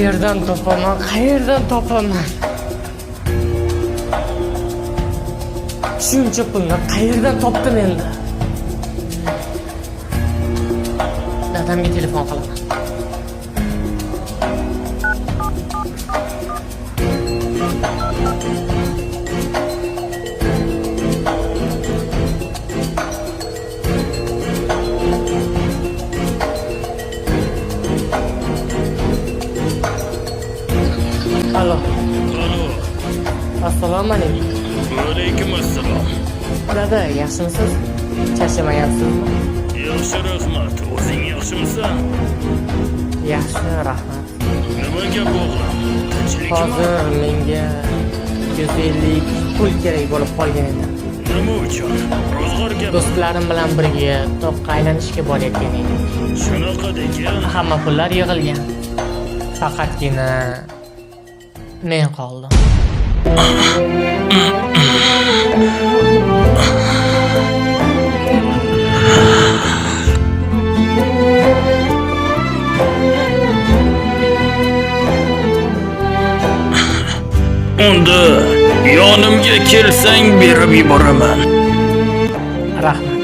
Qayerdan topaman? Qayerdan topaman? Shuncha pulni qayerdan topdim endi? Dadamga telefon qilaman. Alo. Alo, Assalomu alaykum. Alaykum assalom. Dada, yaxshimisiz? Charchamayapsizmi? Yaxshi, rahmat. O'zing yaxshimisan? Yaxshi, rahmat. Nima gap, o'g'lim? Tinchlikmi? Hozir menga 250 pul kerak bo'lib qolgan edi. Nima uchun? Ro'zg'or gap. Do'stlarim bilan birga toqqa aylanishga borayotgan edik. Shunaqa degan. Hamma pullar yig'ilgan. Faqatgina men qoldim. Unda yonimga kelsang berib yuboraman. Rahmat.